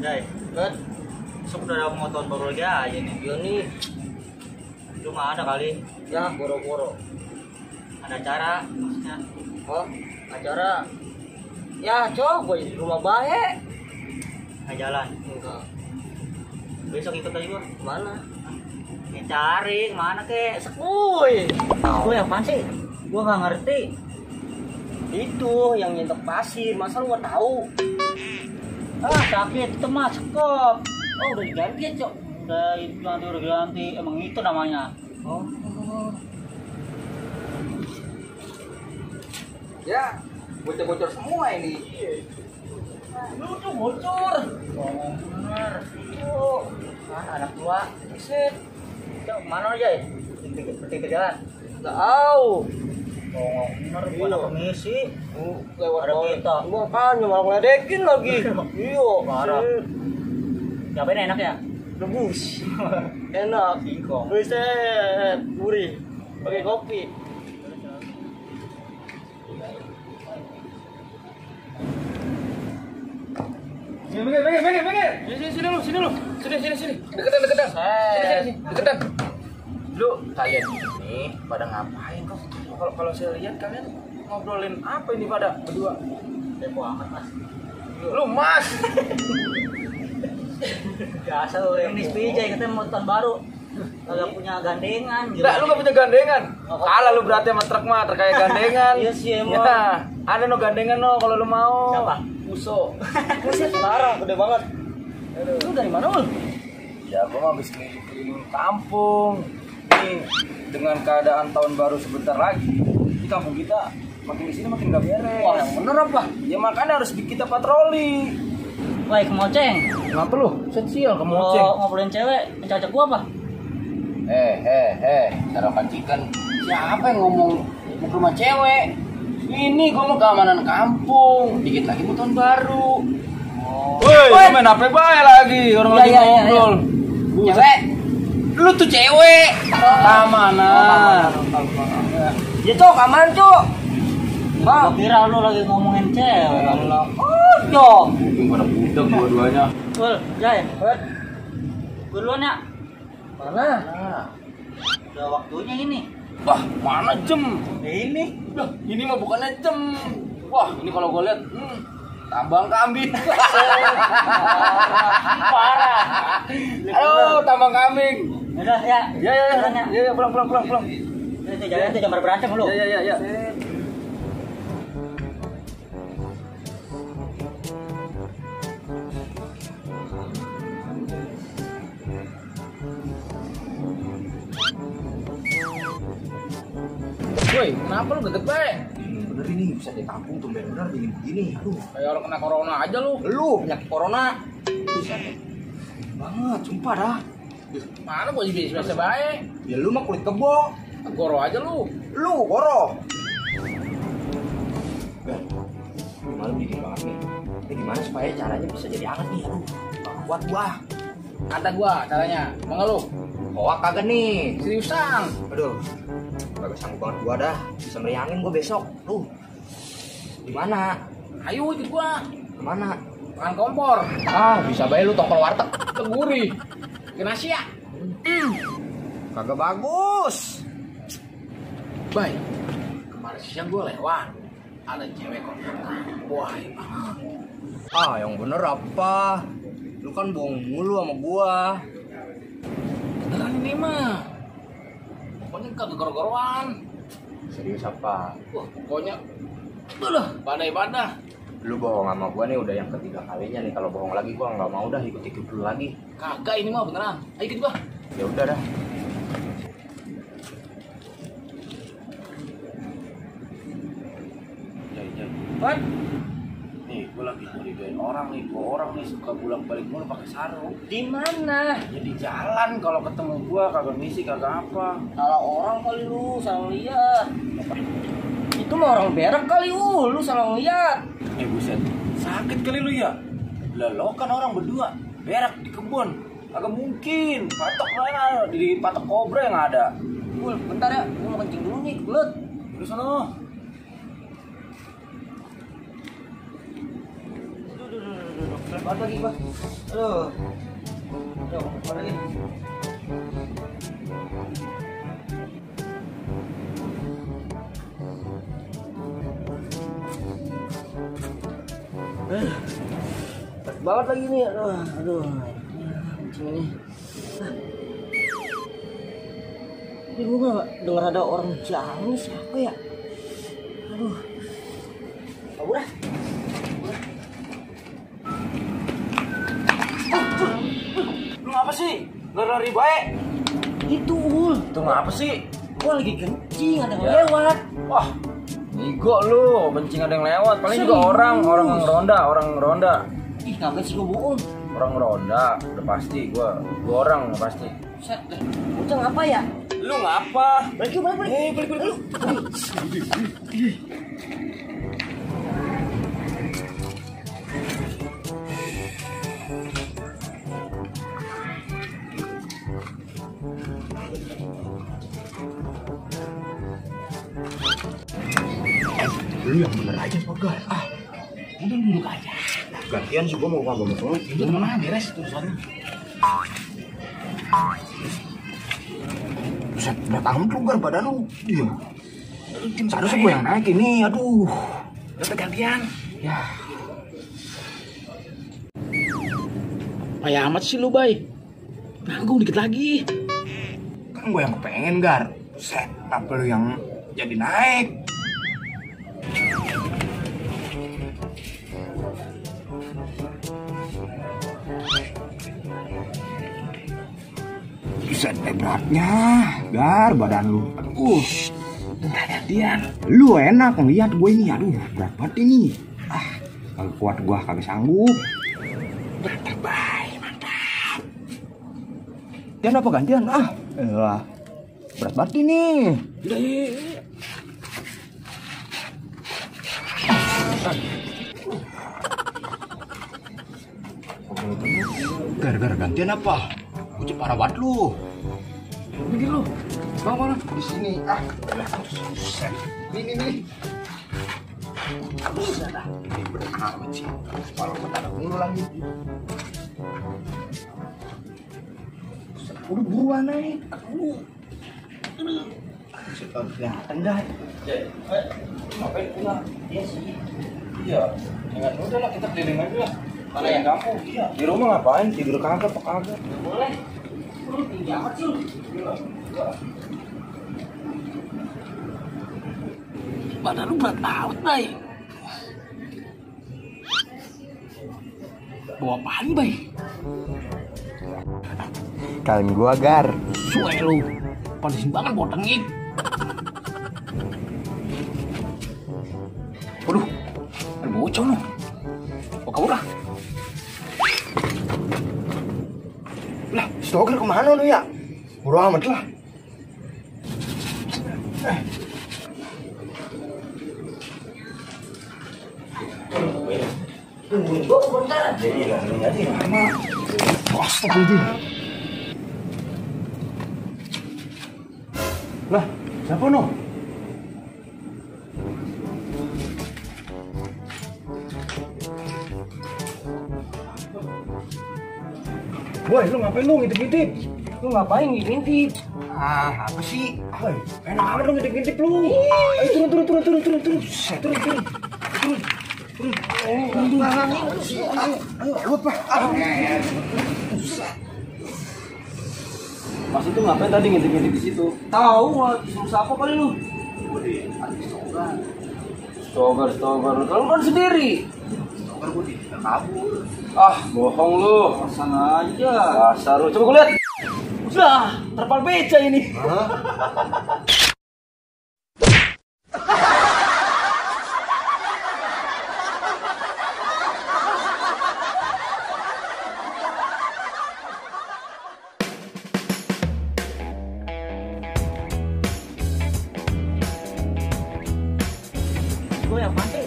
Jai, kan sok udah mau tahun baru lagi aja nih. Iya nih. Cuma ada kali. Ya boro-boro. Ada acara maksudnya. Oh, acara. Ya, cok, gue di rumah baik. Nggak jalan. Enggak. Besok ikut aja gua. Mana? Ya, cari kemana kek? Sekuy. Gue yang apaan sih? Gua nggak ngerti. Itu yang nyentok pasir, masa lu nggak tahu? Ah sakit itu mah sekop. Oh, udah diganti ya, cok. Udah ganti. Emang itu namanya. Oh. Ya, bocor-bocor semua ini. Lu tuh bocor. Oh, bener. Oh, kan anak tua. Set. Cok, mana aja ya? Pinggir jalan. Nggak tahu. Oh, bener. Gua anak permisi. Lewat Ada kita. Gua kan malah ngeledekin lagi. Iya. Parah. Ngapain enak ya? Rebus. Enak. Singkong. Buset, gurih. Pakai kopi. Sini lu. Sini. Deketan. Deketan. Lu kalian ini pada ngapain kok? Kalau saya lihat kalian ngobrolin apa ini pada berdua? Tempo amat mas. Lu Mas. Biasa lu yang di SPJ katanya mau tahun baru. Kagak punya gandengan. Enggak, lu gak punya gandengan. Kalah lu berarti sama truk mah, truk kayak gandengan. Iya sih emang. Ya, ada no gandengan no kalau lu mau. Siapa? Uso. Uso parah, gede banget. Lu dari mana, Ul? Ya, gua mah habis keliling kampung. Nih, dengan keadaan tahun baru sebentar lagi, di kampung kita makin di sini makin gak beres. Wah, yang bener apa? Ya makanya harus kita patroli. Wah, kemoceng. Kenapa lu? Sensial kamu Mau ngobrolin cewek, mencocok gua apa? Sarapan chicken. Siapa yang ngomong mau ke rumah cewek? Ini gua mau keamanan kampung. Dikit lagi mau tahun baru. Woi, main HP bae lagi. Orang lagi ngobrol. Cewek? Lu tuh cewek. Keamanan. Ya, Cok, keamanan, Cok. Gua kira lu lagi ngomongin cewek. Oh, Cok. Ini pada budak dua-duanya. Ul, Jai. Duluan ya. Mana? Udah waktunya ini. Wah, mana jam? Ini. Loh, ini mah bukannya jam. Wah, ini kalau gue lihat, tambang kambing. Parah. Halo, tambang kambing. Udah ya. Ya, pulang. Itu jalan tuh jangan berantem lu. Ya. Woi, kenapa lu gedek baik? Bener ini bisa ditampung tuh bener dingin begini. Aduh, Kayak orang kena corona aja lu. lu penyakit corona. Bisa banget, sumpah dah. Mana gua biasa baik. Ya lu mah kulit kebo. Goro aja lu. Lu goro. Ben, ini malam dingin banget nih. Ini gimana supaya caranya bisa jadi hangat nih? Aduh, gak kuat gua. Kata gua caranya. Mau nggak lu? Hoak kagak nih? Seriusan. Aduh, kagak sanggup banget gua dah. Bisa meriangin gua besok. Tuh, gimana? Ayo ikut gua. Kemana? Makan kompor. Ah, bisa bae lu tongkol warteg. Teguri. Bikin Asia. Kagak bagus. Baik. Kemarin siang gua lewat. Ada cewek kontrakan. Wah, banget. Ah, yang bener apa? Lu kan bohong mulu sama gua. Beneran ini mah. Pokoknya kagak goro-goroan. Serius apa? Wah, pokoknya udah badai-badah. Lu bohong sama gua nih udah yang ketiga kalinya nih. Kalau bohong lagi gua nggak mau dah ikut-ikut dulu lagi. Kagak ini mah beneran. Ayo ikut gua. Ya udah dah. Jai. What? Nih, gua lagi curigain orang nih. Orang nih suka bolak-balik mulu pakai sarung. Di mana? Ya di jalan kalau ketemu gua kagak misi kagak apa. Salah orang kali lu, salah lihat. Itu mah orang berak kali lu salah lihat. Buset. Sakit kali lu ya? Lah lo kan orang berdua berak di kebun. Agak mungkin. Patok mana? Di patok kobra yang ada. Bul, bentar ya, gua mau kencing dulu nih, kebelet. Terus sono. Balik lagi gua. Aduh. Aduh, balik lagi. Banget lagi nih, aduh, macam ini. Ini gue nggak dengar ada orang jalan nih, siapa ya? Aduh, udah. Lu ngapa sih? Lari baik. Itu Ul, Itu ngapa sih? gua lagi kencing, ada yang Ya. lewat. Wah, Igo lu, bencing ada yang lewat. Paling juga Serius? orang ronda. Ih, ngapain sih gua bohong? Orang ronda, udah pasti gua orang pasti. Set, bocah ngapa ya? Lu ngapa? Balik yuk, balik. Balik. Lu yang bener aja Pogar. Udah duduk aja. Gantian sih gua mau ngomong sama lu. Itu mana beres tulisannya. Buset, berat amat lu Gar badan lu. Iya. Seharusnya gua yang naik ini, aduh. Udah gantian. Ya. Payah amat sih lu, Bay. Nanggung dikit lagi. Kan gua yang kepengen Gar. Set, apa lu yang jadi naik? Buset, beratnya. Gar badan lu. Aduh. Udah gantian. Lu enak ngeliat gue ini, aduh berat banget ini. Kagak kuat gua, kagak sanggup. Mantap, Bay. Mantap. Gantian apa gantian? Elah. Berat banget ini. Udah, yuk. Gara-gara gantian apa? Ucap parah banget lu. Mikir lu. Bang, mana? Di sini. Buset. Ini. Bisa dah. Ini bener amat sih. Kalau mendadak mulu lagi. Udah buruan naik. Buset, kelihatan dah. Ngapain pulang? Iya sih. Iya. Jangan udah lah kita keliling aja lah. Mana ya? Kampung. Iya. Di rumah ngapain? Tidur kagak apa kagak? Boleh. Lu tinggi amat sih lu. Badan lu berat amat, Bay. Bawa apaan, Bay? Kalian gua Gar. Suai lu. Padesin banget bawa tengik. Waduh. Ada bocor lu. Oh, kabur lah. Lah, Stoker kemana lu ya? Buru amat lah. Tungguin gua bentar. Jadi lah, jadi lama. Astagfirullahaladzim. Lah, siapa no? Woi, lu ngapain lu ngintip-ngintip? Lu ngapain ngintip? Apa sih? Woi, enak amat lu ngintip-ngintip lu. Ayo turun. Mas itu ngapain tadi ngintip-ngintip di situ? Tahu nggak disuruh siapa kali lu? Stoker. Kalau kan sendiri. Bohong lu. Sana aja. Dasar lu. Coba gue lihat. Udah, terpal beca ini. Gue yang pasti,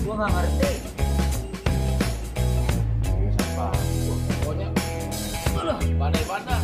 gue nggak ngerti. Pokoknya. Aduh, pandai-pandai.